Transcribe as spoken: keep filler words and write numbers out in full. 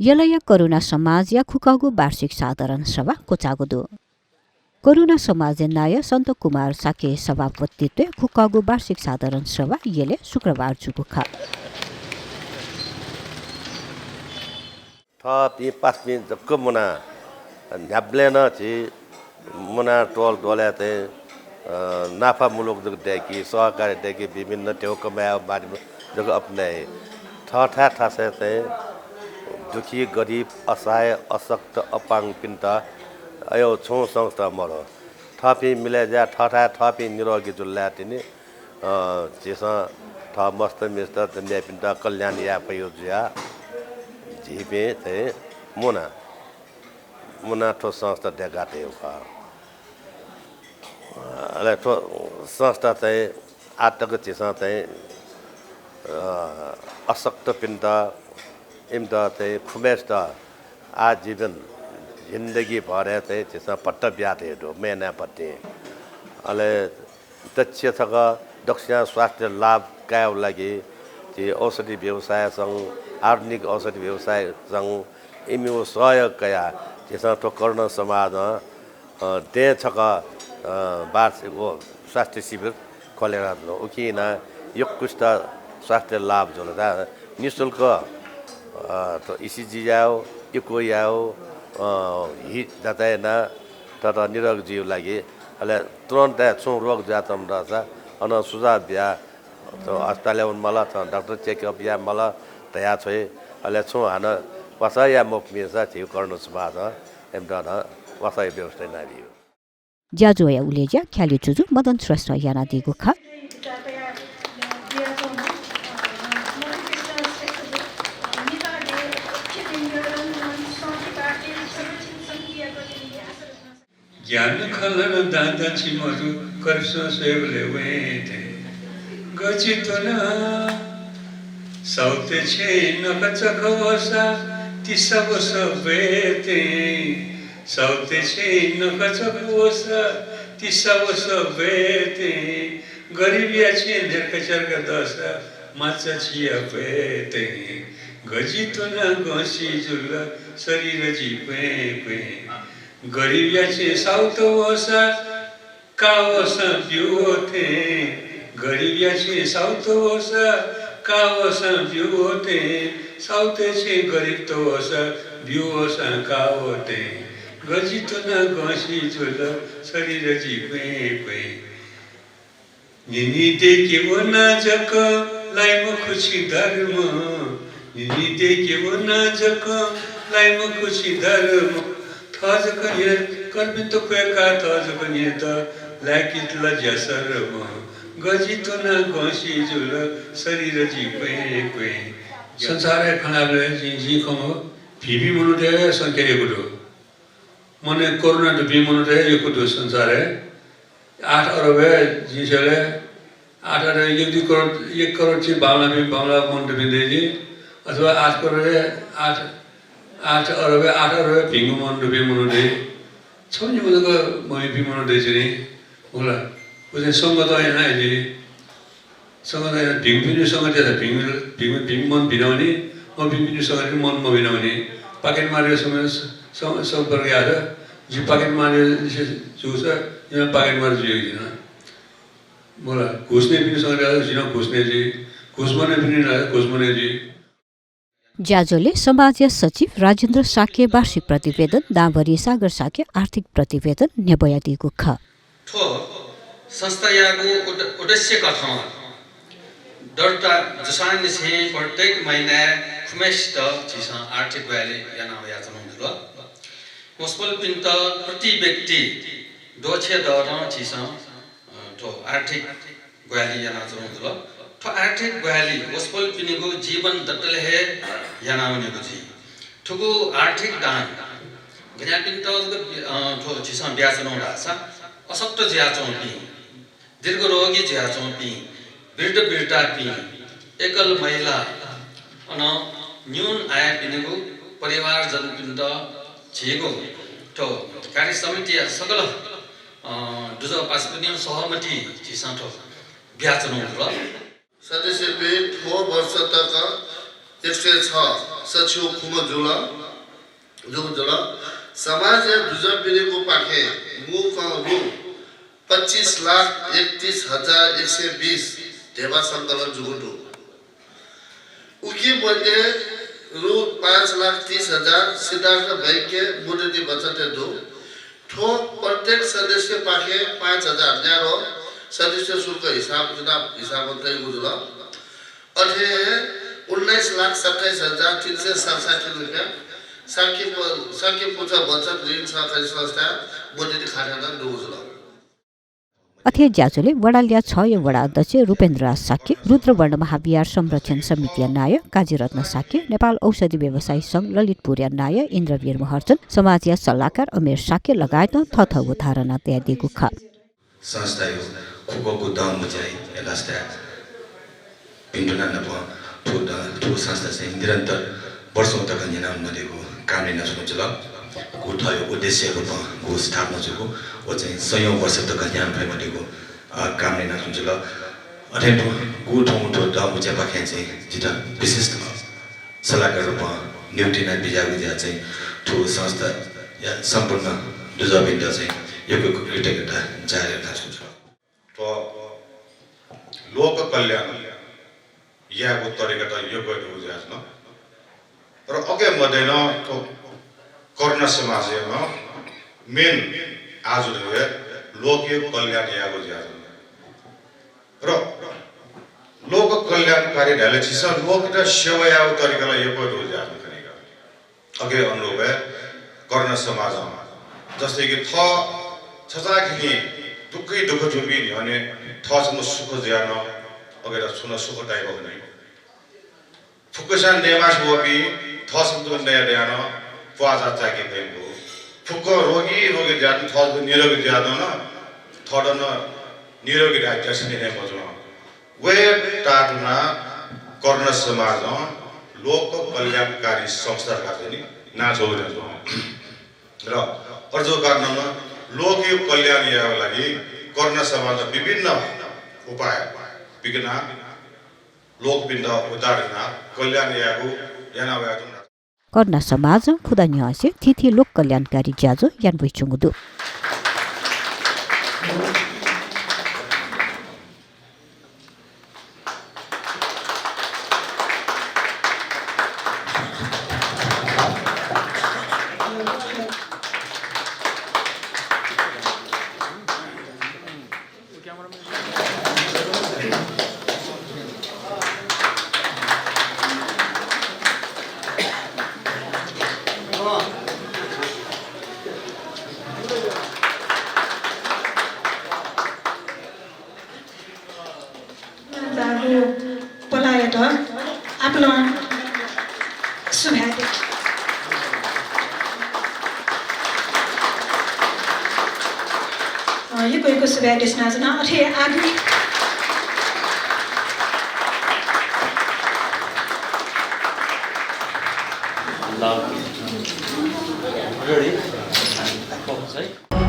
यलया करुणा समाजया खुकःगु वार्षिक साधारण सभा क्वचाःगु दु। करुणा समाजया नायः सन्त कुमार शाक्यया सभापतित्वय् खुकःगु वार्षिक साधारण सभा यलय् शुक्रबार जूगु खः। थःपिं पासापिं जक मुनाः न्ह्याबलें नं झी मुनाः त्वःल त्वःलय् चाहिँ, अ, नाफा मुलुक जक दय्‌की, सहकारी दय्‌की, विभिन्न थ्यंगु कमाय् माध्यम जक अपनाइ। थःथाय् थासय् चाहिँ दुःखी, गरिब, असहाय, अशक्त, अपाङ्गपिन्त अय् छुं संस्था मदु। थःपिं मिलय् जुयाः थःथाय् थःपिं निरोगी जुल धाःसा तिनि अ, झीसं थः मस्त मिस्त जम्यापिन्त कल्याण याये फइगु जुयाः झीपिं चाहिँ मुनाः, मुनाः थ्व संस्था दय्‌का तयागु खः। अले थ्व संस्था चाहिँ आः तक झीसं चाहिँ, अ, अशक्तपिन्त, इमित चाहिँ खुम्हेसित आजीवन जिन्दगी भर चाहिँ झीसं भत्ता बिया तयागु दु, महिना पति। अले दक्ष छकः दक्वसियां स्वास्थ्य लाभ कायेगु लागि झी औषधि व्यवसाय संघ, आधुनिक औषधि व्यवसाय संघ, इमिगु सहयोग कयाः झीसं थ्व करुणा समाजं, अ, दँय् छकः, अ, वार्षिक व स्वास्थ्य शिविर खोले यानाच्वन। उकिं यानाः यक्वसित स्वास्थ्य लाभ जुल। दा निशुल्क, अ, थ्व ECG यायेगु, echo यायेगु, अ, हि जाँच यानाः थःत निरोग जुइगु लागि, अले तुरुन्त हे छुं रोग जुयाच्वंम्ह दःसा अन सुझाव बियाः थ्व अस्पतालय् वने माल, थन डाक्टर check up याये माल धया छ्वइ। अले छुं हानं वासः याये मफुम्हय्‌सित झीगु करुणा समाजं इमित नं वासःया व्यवस्था यानाबी। ज्याझ्वःया उलेज्या ख्यालि जुजु मदन श्रेष्ठं यानादीगु खः। ज्ञान खँ ल्हानाः दां दां छि मजू, करिबसं स्वयेबलय् वये थें। गजि त्वना साहुत्य छेँ नखःचखः वःसा तिसा वसः बये थें। साहुत्य छेँ नखःचखः वःसा तिसा वसः बये थें। गरिबया छेँ न्ह्यार्का च्यार्का दःसा माचा चिया बये थें। गजि त्वना गँसि जुल शरीर जि क्वें क्वें। गरिबया छेँ साहुत्य वःसा काः वःसां ब्यू वः थें। गरिबया छेँ साहुत्य वःसा काः वःसां ब्यू वः थें। साहुत्य छेँ गरिबत वःसा ब्यू वःसां काः वः थें। गजि त्वना गँसि जुल शरीर जि क्वें क्वें। निनि दय्‌के वना जक लाइ मखु छिं धर्म। निनि दय्‌के वना जक लाइ मखु छिं धर्म। थः जक न्ह्यः कर्पिन्त क्वय्‌का, थः जक न्ह्यः त लाय्‌केत ला ज्या शरम। गजि त्वना गँसि जुल शरीर जि क्वें क्वें। संसारय् खनाबलय् जिं, जिं खंगु भिंपिं मनूत हे संख्या यक्व दु। मनय् करुणा दुपिं मनूत हे यक्व दु संसारय्। आठ अरब हे जिं स्वयेबलय् आठ अरब, एक दुई करोड, एक करोड चाहिँ बांमलाःपिं, बांमलाः मनूत दुपिं दइ जुइ, अथवा आठ करोड हे, आठ, आठ अरब हे, आठ अरब हे भिंगु मनूत दुपिं मनूत दइ। छम्ह निम्ह जक मभिंपिं मनूत दइ जुइ नि, मखु ला? व चाहिँ संगतं याना जुइ। संगत याना भिंगुपिनि संगत यात भिंगु, भिंगु, भिंगु मन भिनावनी, मभिंगुपिनि संगत मन मभिनावनी। पाकेट मारया समय स-, स-, सम्पर्क यात, जि पाकेट मारया जूसा, जिं पाकेट मार जुइ जिं। मला, घुस नइपिनि संगत यात, जिं घुस नइ जुइ। घुस मनय्‌पिनि नाप घुस मनय् जुइ। ज्याझ्वलय् समाजया सचिव राजेन्द्र शाक्यं वार्षिक प्रतिवेदन, दांभरि सागर शाक्यं आर्थिक प्रतिवेदन न्ह्यब्वयादीगु खः। थ्व संस्थायागु उद-, उद्देश्य कथं दर्ता जूसांनिसें प्रत्येक महिनाय् खुम्हेसित झीसं आर्थिक ग्वाहालि याना वयाच्वनागु जुल। वसपोलपिन्त प्रति व्यक्ति द्वःछेँ दरं झीसं, अ, थ्व आर्थिक ग्वाहालि यानाच्वनागु जुल। थ्व आर्थिक ग्वाहालि वसपोलपिनिगु जीवन दतले हे यानावनेगु जुइ। थुगु आर्थिक दान गज्याःपिन्त जक बि-, अ, थ्व झीसं बियाच्वनागु धाःसा अशक्त जुयाच्वंपिं, दीर्घरोगी जुयाच्वंपिं, वृद्ध वृद्धापिं, एकल महिला, अन न्यून आयपिनिगु परिवारजनपिन्त झीगु थ्व कार्य समितिया सकल, अ, दुजः पासापिनिगु सहमति झीसं थ्व बियाच्वनागु जुल। सदस्यपिं थ्व वर्ष तक एक सय छ सछि व खुम्ह जुल, जूगु जुल। समाजया दुजःपिनिगु पाखें मू कं रु पच्चिस लाख एकतिस हजार एक सय बीस धेबा संकलन जूगु दु। उकी मध्ये रु पाँच लाख तीस हजार सिद्धार्थ बैंकय् मुद्दती बचतय् दु। थ्व प्रत्येक सदस्यपाखें पाँच हजार न्यारो सदस्य शुल्क हिसाब किताब हिसाबं तइगु जुल। अथे हे उन्नाइस लाख सत्ताइस हजार तीन सय सतसट्ठी रुपियाँ शाक्य प-, शाक्य पुचः बचत ऋण सहकारी संस्था मुद्दती खाताय् नं दुगु जुल। अथे ज्याझ्वलय् वडा ल्याः छया वडा अध्यक्ष रूपेन्द्र राज शाक्य, रुद्रवर्ण महाविहार संरक्षण समितिया नायः काजीरत्न शाक्य, नेपाल औषधि व्यवसायी संघ ललितपुरया नायः इन्द्रवीर महर्जन, समाजया सल्लाहकार अमेर शाक्य लगायतं थःथःगु धारणा तयादीगु खः। संस्थाया खुगूगु दँ मुँज्याया लासाय् भिंतुना नाप थ्व द-, थ्व संस्था चाहिँ निरन्तर वर्षौं तक न्ह्यानाः वनेगु काम यानाच्वंगु जुल। गु थःगु उद्देश्य रूपं गु स्थापना जूगु, व चाहिँ सयौं वर्ष तक न्ह्यानाः फयेमाःगु, अ, काम यानाच्वंगु जुल। अथे तुं गु थौं थ्व दँ मुँज्यापाखें चाहिँ जितः विशिष्ट सल्लाहकार रूपं नियुक्ति याना बिज्याःगु ज्या चाहिँ थ्व संस्थाया सम्पूर्ण दुजःपिन्त चाहिँ यक्व यक्व कृतज्ञता जाहेर यानाच्वंगु जुल। थ्व लोक कल्याण यायेगु तरिका त यक्व दु ज्याझ्वः। र अथे मध्ये नं थ्व करुणा समाजया नं main आजु हे लोकया कल्याण यायेगु ज्याझ्वः। र लोक कल्याणकारी धाःसा झीसं लोकयात सेवा यायेगु तरिका ला यक्व दु ज्याझ्वः खनीगु। अथे अनुरूप हे करुणा समाजं, जस्तै कि थः छचाःखेनि दुःखय् दुःख जूपिं न्ह्यःने थः छम्ह सुख जुयाः नं अथे ला छुं नं सुख ताइ मखु नि। फुक्कसिनं नयेमाःसा वःपिं थः छम्ह तुं नये दयाः नं प्वाः जाः चाय्के फइ मखु। फुक्क रोगी रोगी जुयाः नं थः छम्ह निरोगी जुयाः नं थःत नं निरोगी धाये ज्यासि नये मजू। व तातुना करुणा समाजं लोक कल्याणकारी संस्था धकाः चाहिँ नि नां छगू दय्कूगु। र अथे जूगु कारणं लोकया कल्याण यायेगु लागि करुणा समाजं विभिन्न उपाय बिकनाः लोकपिन्त उद्धार यानाः कल्याण यायेगु याना वयाच्वंगु। करुणा समाजं खुदा न्ह्यःसे थीथी लोक कल्याणकारी ज्याझ्वः याना वयाच्वंगु दु। जाःगु पलाःयात आपालं सुभाय् दे। अ, यक्व यक्व सुभाय् देछानाच्वना। अथे आगु Ready? Focus है।